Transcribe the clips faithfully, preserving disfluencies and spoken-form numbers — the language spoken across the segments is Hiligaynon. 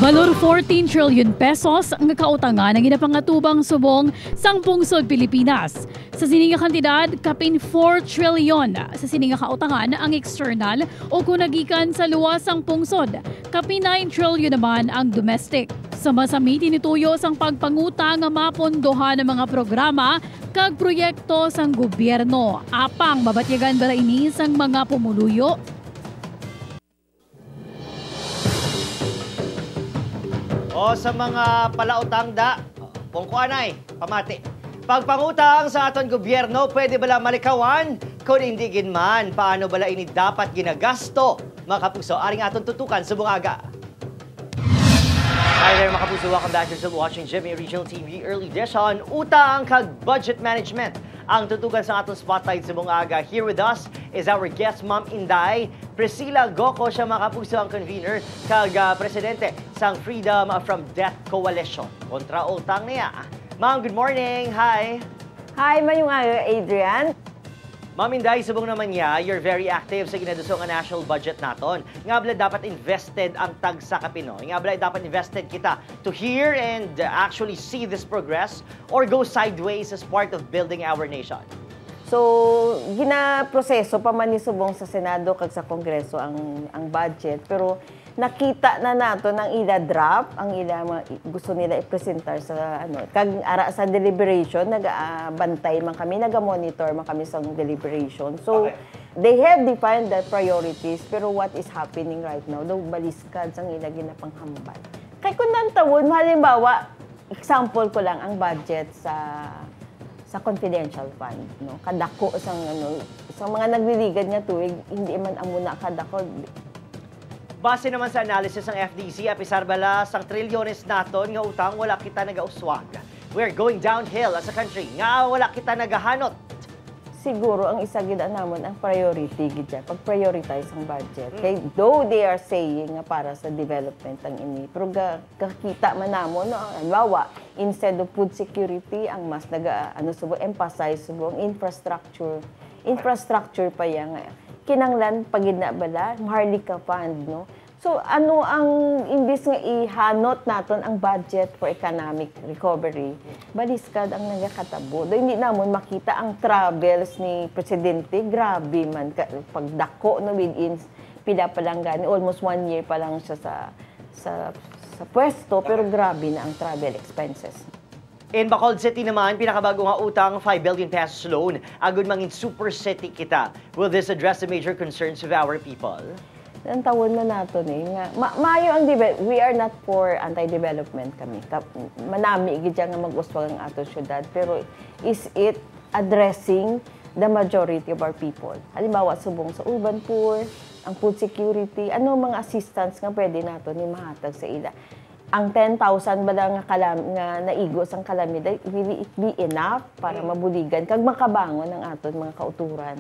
Halor fourteen trillion pesos nga kautangan ang ginapangatubang subong sang pungsod Pilipinas. Sa sini nga kantidad, kapin four trillion sa sini nga kautangan ang external o kon nagikan sa luwas sang pungsod. Kapin nine trillion naman ang domestic. Sama sa meeting, tinutuyo sang pagpangutang nga mapondohan ang mga programa kag proyekto sang gobyerno. Apang mabatyagan bala ini sang mga pumuluyo? O sa mga palautang da, kung kuanay, pamati. Pagpangutang sa aton gobyerno, pwede bala malikawan? Kung hindi gid man, paano bala ini dapat ginagasto? Mga kapuso, aring aton tutukan subong aga. Hi there, mga kapuso. Welcome back. You're still watching G M A Regional T V Early Edition. Utang kag budget management ang tutukan sa aton spotlight subong aga. Here with us is our guest, Ma'am Inday Priscilla Goco. Siya, mga kapuso, ang convener kag, ah, presidente sang Freedom from Debt Coalition kontra utang niya. Ma'am, good morning. Hi. Hi, mayong aga, Adrian. Ma'am Inday, subong naman niya, you're very active sa ginaduso nga national budget naton. Nga bala dapat invested ang tagsa ka Pinoy? Nga bala dapat invested kita to hear and, uh, actually see this progress or go sideways as part of building our nation? So, ginaproseso pa man ni subong sa Senado kag sa Kongreso ang, ang budget, pero nakita na naton ang ila draft, ang ila mga i-, gusto nila i-presentar sa, ano, kag ara sa deliberation, nagabantay man kami, naga-monitor man kami sa deliberation. So, Okay. they have defined their priorities, pero what is happening right now, daw baliskad sang ila ginapanghambal. Kay kung nantawon, halimbawa, example ko lang, ang budget sa, sa confidential fund, no? Kadako sang, ano, sa mga nagliligad nga tuig, hindi man amo na kadako. Base naman sa analysis ng F D C, apisar bala sang trilyones naton nga utang, wala kita nagauswag. We're going downhill as a country. Nga wala kita nagahanot. Siguro ang isa gid namon ang priority gid siya, pag-prioritize ang budget. Mm. Kay though they are saying nga para sa development ang ini, pero ga-, kakita man namon, no, halimbawa, instead of food security, ang mas naga, ano, subo, emphasize subo ang infrastructure. Infrastructure pa iya nga kinanglan pa gid na bala, Maharlika Fund, no? So, ano ang, imbis nga ihanot naton ang budget for economic recovery, baliskad ang nagakatabo. Do hindi namon makita ang travels ni Presidente, grabe man ka, pagdako, no, within pila pa lang gani, almost one year pa lang siya sa, sa, sa pwesto, pero grabe na ang travel expenses. In Bacolod City naman, pinakabago nga utang, five billion pesos loan, agud mangin super city kita. Will this address the major concerns of our people? Ang tawon na nato ni nga ma-, maayo ang deve-, we are not for anti-development kami. Ka-, manami gid siya nga mag-uswag ang ato syudad, pero is it addressing the majority of our people? Halimbawa, subong sa urban poor, ang food security, ano mga assistance nga pwede nato ni mahatag sa ila? Ang ten thousand ba nga kalam-, nga naigo sang kalamidad, will it be enough para Mm. mabuligan kag makabangon ang aton mga kauturan?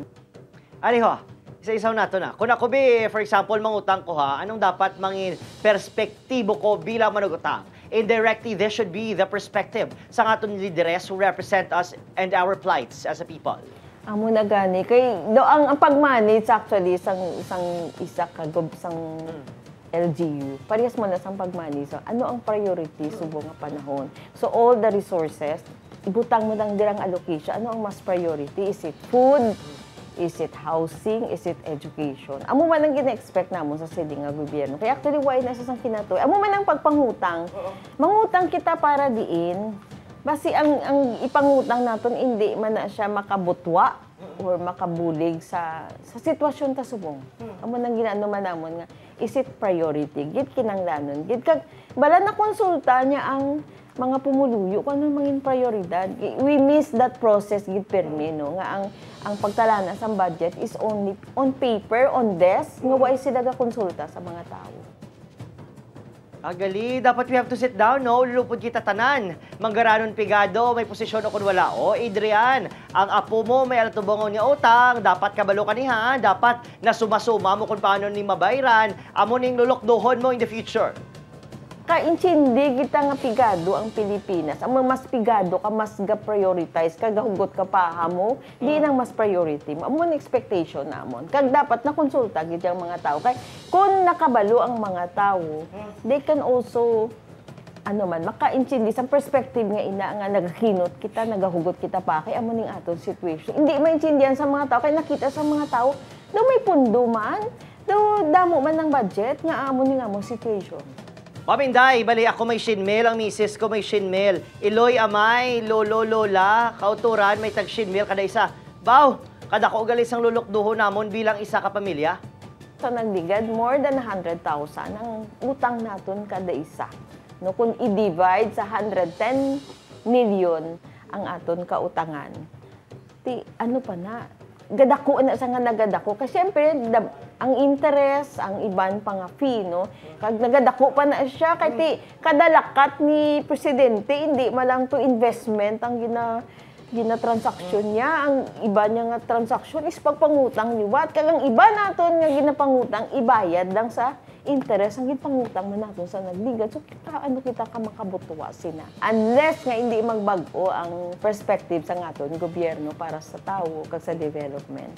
Ari ho, isa-isaw nato na. Kung ako bi, for example, mangutang ko ha, anong dapat mangin perspektibo ko bilang manugutang? Indirectly, this should be the perspective sa aton lideres who represent us and our plights as a people. Amo na gani. Kay, do, ang, ang pag-manage actually sang, sang isa ka gob-, sang Mm. L G U, parehas mo na sang pag-manage. So, ano ang priority subong nga panahon? So, all the resources, ibutang mo lang dirang allocation. Ano ang mas priority? Is it food? Is it housing? Is it education? Amo man ang gina-expect namon sa sini nga gobyerno. Kaya actually, why na sa sang kinatoy? Amo man ang pagpangutang. Oo. Mangutang kita para diin. Basi ang, ang ipangutang naton, hindi man na siya makabutwa Mm. or makabulig sa, sa sitwasyon ta subong. Mm. Amo nang ginaano man namon nga, is it priority? Gid kinanglanon. Gid kag, bala nakonsulta niya ang mga pumuluyo kung ano mangin prioridad. We miss that process gid pirmi, no? Nga ang, ang pagtalana sa budget is only on paper, on desk, nga Mm. way sila gakonsulta sa mga tawo. Ah, gali, dapat we have to sit down, no? Lulupod kita tanan. Manggaranon pigado, may posisyon o kun wala. O, Adrian, ang apo mo may alatubongon nga utang. Dapat kabalo ka niha. Dapat nasuma-suma mo kung paano ni mabayran. Amo ning lulukdohon mo in the future. Kaintindi kita nga pigado ang Pilipinas. Ang mas pigado ka, mas ga-prioritize ka, gahugot ka pa ha mo, di nang mas priority mo. Amo ang expectation namon. Kag dapat nakonsulta gid ang mga tawo. Kay kung nakabalo ang mga tawo, they can also, ano man, makaintindi sa perspective nga ina nga nagakinot kita, nagahugot kita pa kay amo ning aton situation. Hindi maintindihan sa mga tawo kay nakita sa mga tawo daw may pundo man, daw damo man ang budget nga amo ning among situation. Ma'am Inday, bali ako may shinmil, ang misis ko may shinmil. Iloy, amay, lolo, lola, kauturan, may tag shinmil kada isa. Baw, kadako gali sang lulukduhon namon bilang isa ka pamilya. Sa nagligad, more than a hundred thousand ang utang naton kada isa. No, kung i-divide sa hundred ten million ang aton kautangan, ti ano pa na, gadako na sa nga nagadako. Kay siyempre, dab- ang interest, ang iban pa nga fee, no? Kag nagadako pa na siya, kay ti kada lakat ni presidente, hindi man lang to investment ang gina ginatransaksyon niya. Ang iba niya nga transaksyon is pagpangutang liwat. Kag ang iba naton nga ginapangutang, ibayad lang sa interest ang ginpangutang man naton sa nagligad. So, kita, ano kita ka makabutwa sina? Unless nga hindi magbag-o ang perspective sa aton gobyerno para sa tawo kag sa development,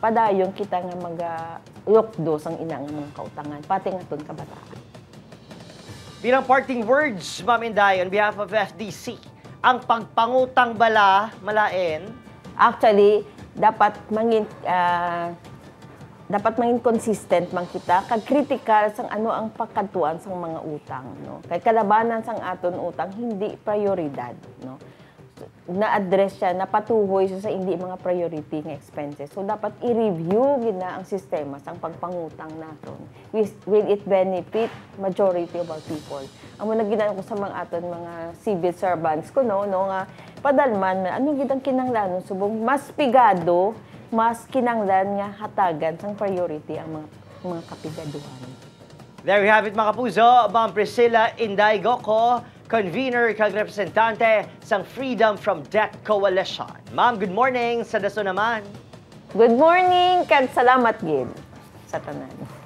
padayon kita nga magalukdo sang ina nga mga kautangan, pati ang aton kabataan. Bilang parting words, Ma'am Inday, on behalf of F D C, ang pagpangutang bala malain? Actually, dapat mangin ah, dapat mangin consistent man kita kag critical sang ano ang pagkadtuan sang mga utang, no? Kay kalabanan sang aton utang hindi prioridad, no? Na-address siya, napatuhoy siya sa hindi mga priority nga expenses. So dapat i-review gid na ang sistema sang pagpangutang naton. Will, will it benefit majority of our people? Amo na gid ang ko sa mga aton mga civil servants ko, no, no, nga padalman man, ano gid ang kinahanglanon subong mas pigado, mas kinahanglan nga hatagan sang priority ang mga, mga kapigaduhan. There you have it, mga kapuso, Ma'am Priscilla Inday Goco, convener kag representante sang Freedom from Debt Coalition. Ma'am, good morning sa dason naman. Good morning kag salamat gid sa tanan.